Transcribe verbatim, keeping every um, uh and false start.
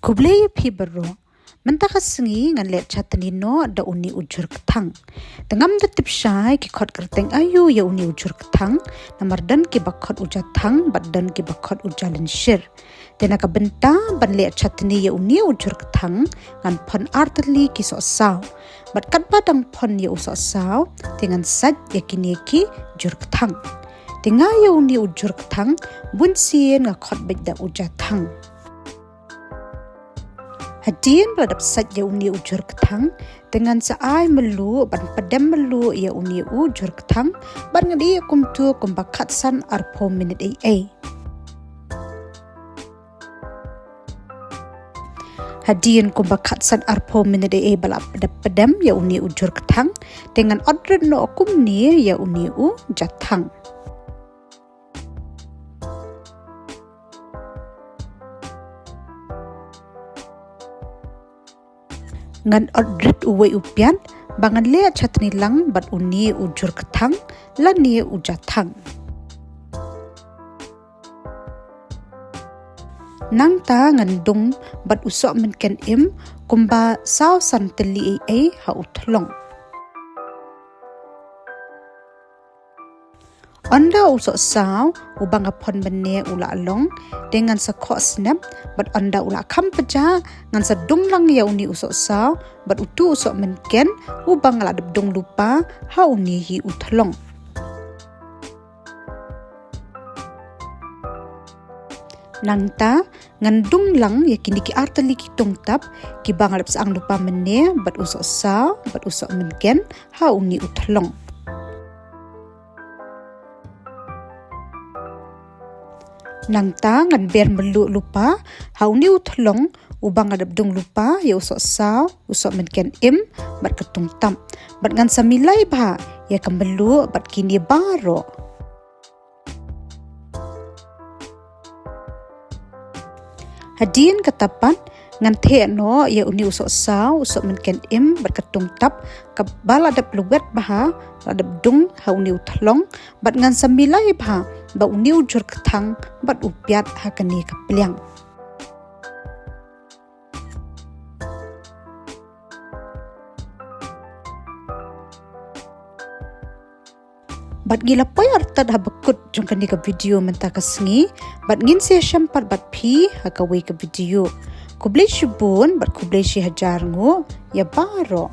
Khublei ïa phi baroh. Mynta ka sngi ngan leh chutney noh da uni u jhur kthang. Te ngam da tip shai ki khot kyrteng aïu ïa uni u jhur kthang, namar don kiba khot u jathang bad don kiba khot u jalynshir. Te na ka bynta ban leh chutney ïa uni u jhur kthang, ngan phon artylli ki sohsaw. Bad katba dang phon ïa u sohsaw, te ngan sait ïa kine ki jhur kthang. Te nga ïa uni u jhur kthang, bunsien nga khot beit da u jathang. Hadien ba la dep sait ïa uni u jhur kthang, te ngan sa ai mluh bad pdem mluh ïa uni u jhur kthang, bad ngan ïeh kumto kumba khatsan arphew minit ei ei. Hadien kumba khatsan arphew minit ei ei ba la dep pdem ïa uni u jhur kthang, te ngan ot rit noh kumne ïa uni u jathang. Ngan ot rit uwei u piat, ba ngan leh chutney lang bad uni u jhur kthang, lane u jathang. Nangta ngan dung bad u sohmynken im, kumba saw san tylli ei ei ha u thlong. Ynda u sohsaw, uba nga phon mynne u la long, te ngan sa khoh snep, bad ynda u la kham pjah, ngan sa dung lang ïa uni u sohsaw, bad utu u sohmynken, uba nga la dep dung lypa, ha uni hi u thlong. Nangta, ngan dung lang ïa kine ki artylli ki tungtap, kiba nga la dep sah lypa mynne, bad u sohsaw, bad u sohmynken, ha uni u thlong. Nangta ngan ber mluh lypa, ha uni u thlong, uba nga la dep dung lypa, ïa u sohsaw, u sohmynken im, bad ka tungtap. Bad ngan sa milai bha, ïa ka mluh, bad kine baroh. Hadien kata pat, ngan theh noh, ïa uni u sohsaw, u sohmynken im, bad ka tungtap, kaba la dep lwet bha, la dep dung, ha uni u thlong, bad ngan sa milai bha, bad uni u jhur kthang, bad u piat ha kane ka pliang. Bad ngi la poi artat haba kut jong kane ka video mynta ka sngi, bad ngin sa ïashem pat bad phi ha kawei ka video. Khublei shibun, bad khublei shi hajar nguh, ïa baroh.